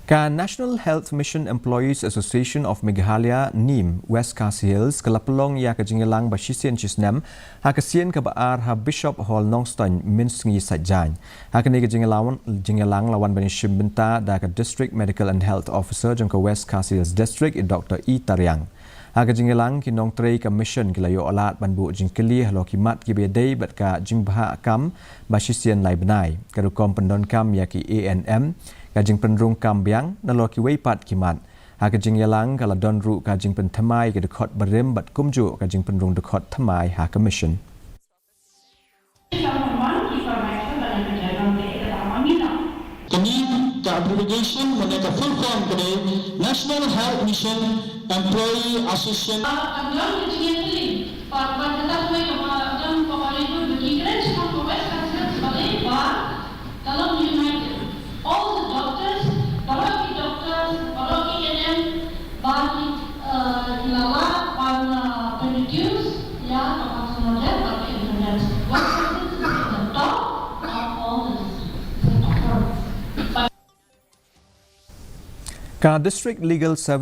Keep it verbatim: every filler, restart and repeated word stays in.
Ka National Health Mission Employees Association of Meghalaya, neem, West Khasi Hills, ka la pynlong ïa ka jingïalang ba shisien shisnem ha ka sien kaba ar ha Bishop Hall, Nongstoiñ, mynsngi Saitjaiñ. Ha kane ka jingïalang, jingïalang la wan ban ïashim bynta da ka District Medical and Health Officer jong ka West Khasi Hills District, i Doctor E Tariang. Ha ka jingïalang, ki nongtrei ka mission ki la ïoh lad ban buh jingkylli halor ki mat kiba ïadei bad ka jingbha kam ba shisien lai bnai. Ka rukom pyndonkam ïa ki A N M, ka jingpynrung kam biang, nalor kiwei pat ki mat. Ha ka jingïalang, ka la don ruh ka jingpynthymmai ki dkhot barim bad kumjuh ka jingpynrung dkhot thymmai ha ka mission. Kane ka abbreviation lane ka full form ka dei National Health Mission Employee Association. Ka don ka jingïatreilang, ba, ba kata kawei kaba don kaba rebut ba ki kren shaphang ka West Khasi Hills ba dei ba ka long united. All the doctors, baroh ki doctors, baroh ki A N M, ba ki, uh, ki la lah ban, uh, ban reduce ïa ka personal debt bad ka income tax. West Khasi Hills is in the top of all the districts. Ka District Legal Service